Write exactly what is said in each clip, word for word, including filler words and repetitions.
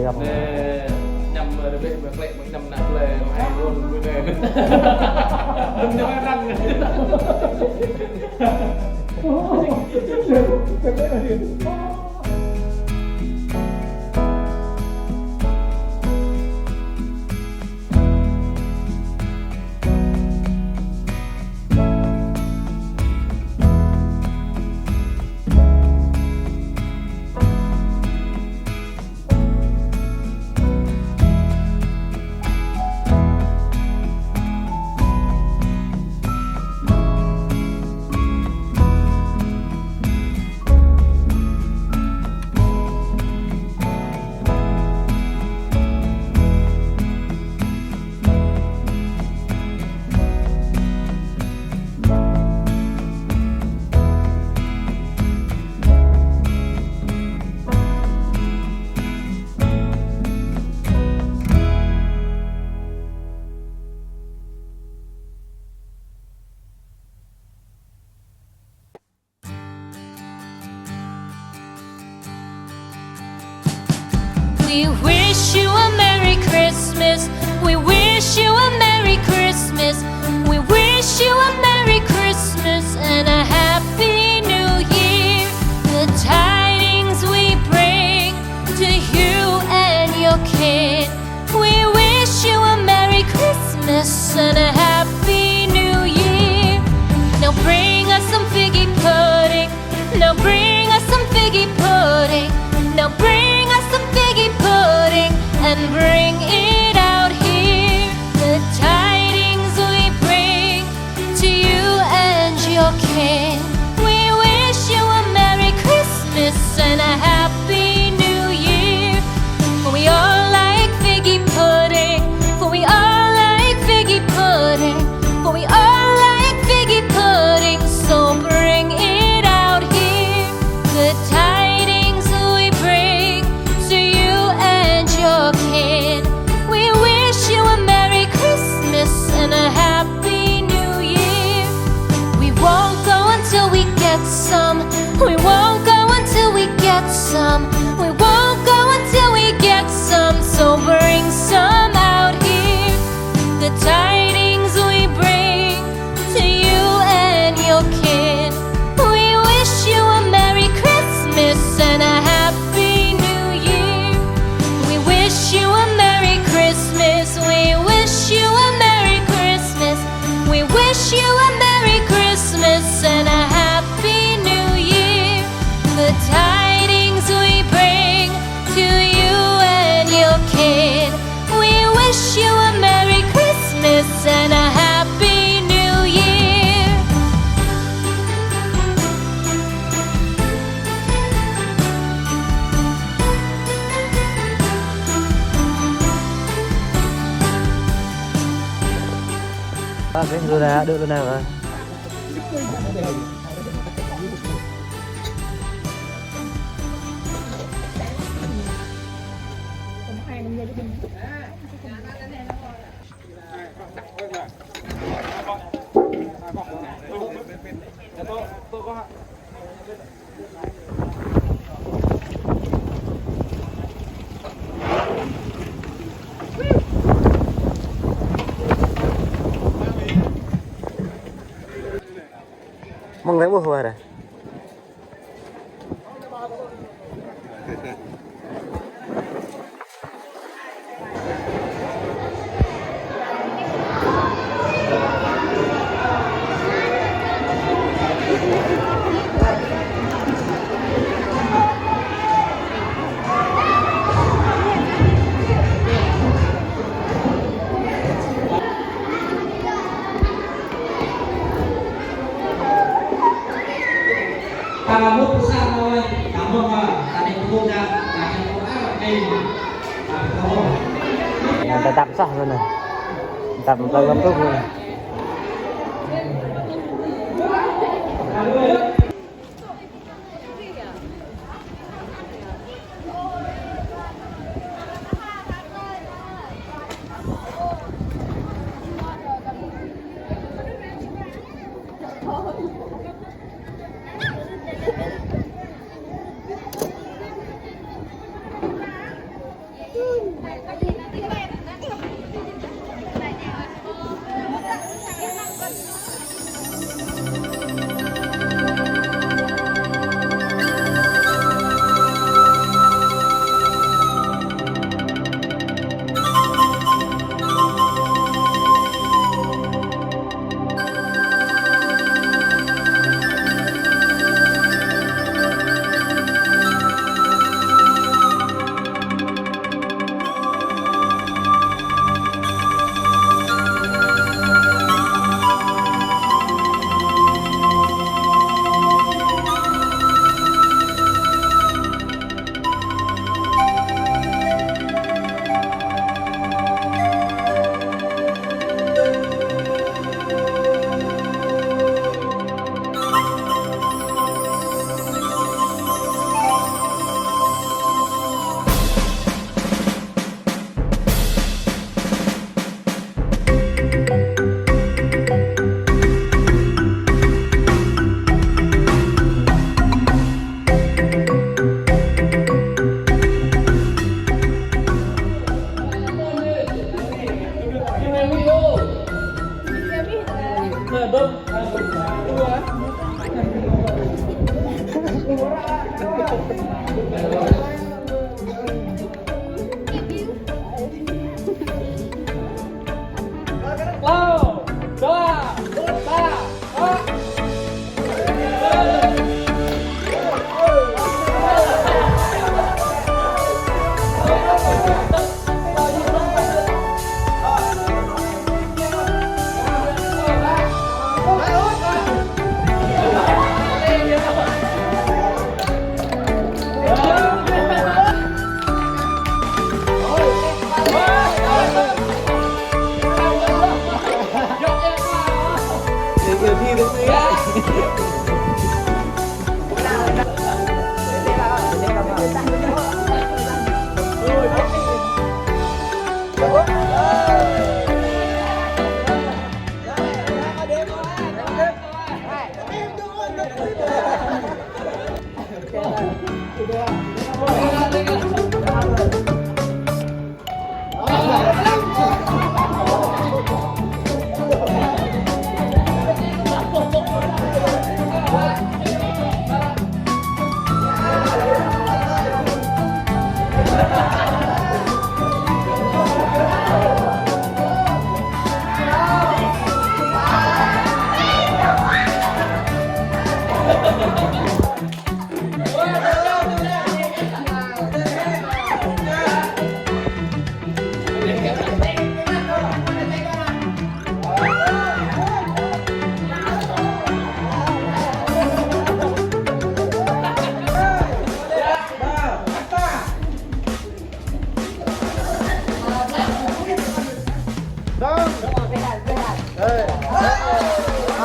Nè, ñăm, ơ, rơbeh mă klĕ mă năm nă plei, mă ai rôn mă nè. Đâm ñăm ai răng. We wish you a Merry Christmas. We wish you a Merry Christmas. We wish you a Merry Christmas and a Happy New Year. The tidings we bring to you and your kin. We wish you a Merry Christmas and a Happy New Year. Now bring us some figgy pudding. Now bring us some figgy pudding. Now bring us some figgy pudding and bring it out here. The tidings we bring to you and your kin. We wish you a Merry Christmas and a Happy New Year. For we all like figgy pudding. For we all like figgy pudding. For we all like figgy pudding. So bring it out here. The tidings we bring to you and your kin. We wish you a Merry Christmas and a Happy New Year. We won't go until we get some. We won't go until we get some. We won't go until we get some. So bring some out here. The tidings we bring to you and your kin. We wish you a Merry Christmas and a Happy New Year. We wish you a Merry Christmas. We wish you a Merry Christmas. We wish you a Merry Christmas and a Happy New Year. The tidings we bring to you and your kin. We wish you a Merry Christmas and a Happy New Year. Ba, ƀing lu đa, đu lu đa hă? Mơ̆ng lĕ ƀuh wah ră. Tơdăp soh lu anai. Tơdăp tơgơp tŭ lu anai.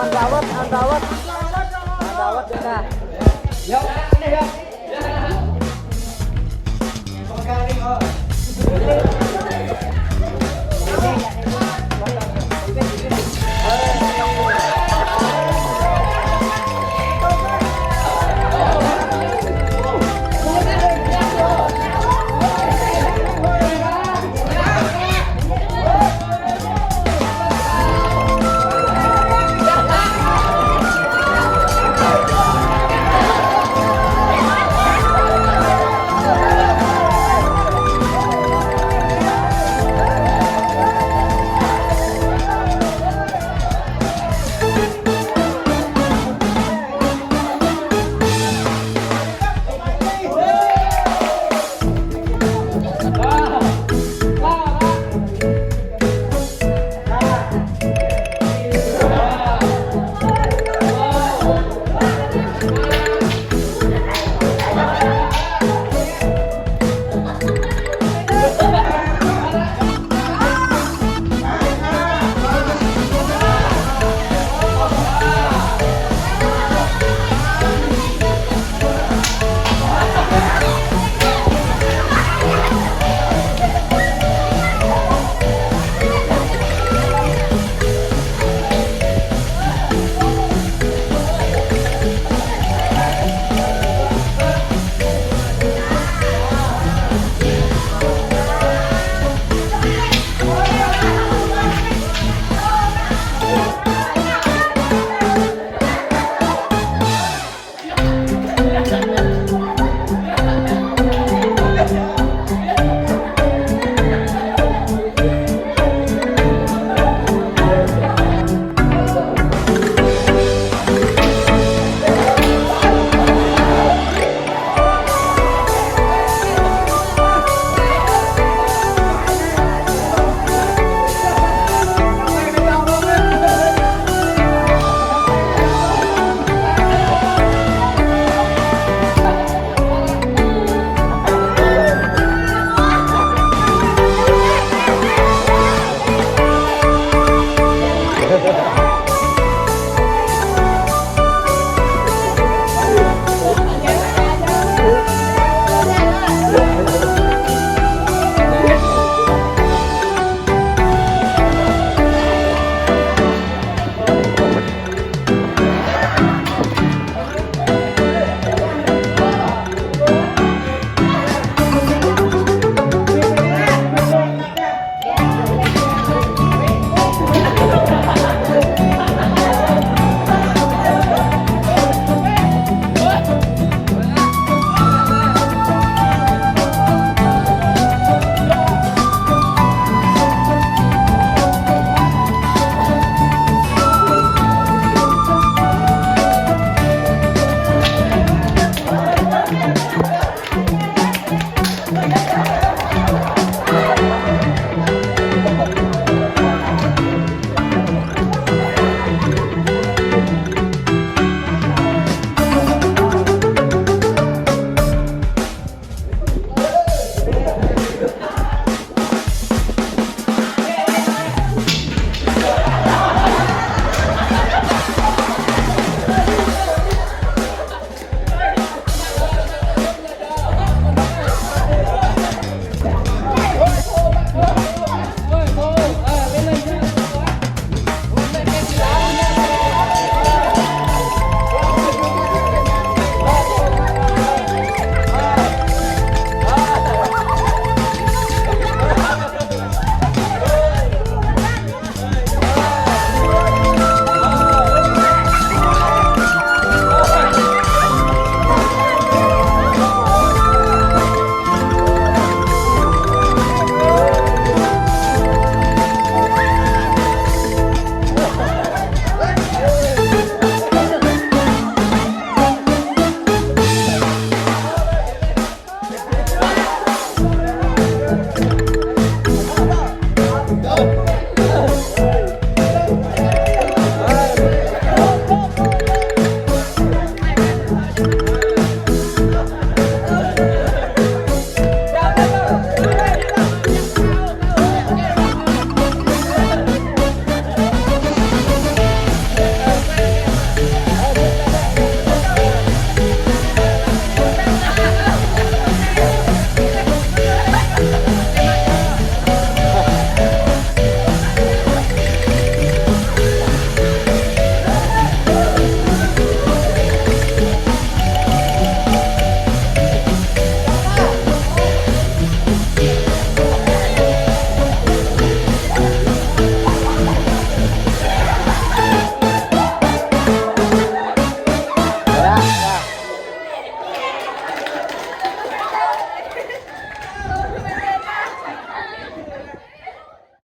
An rawat, an rawat. An rawat kita.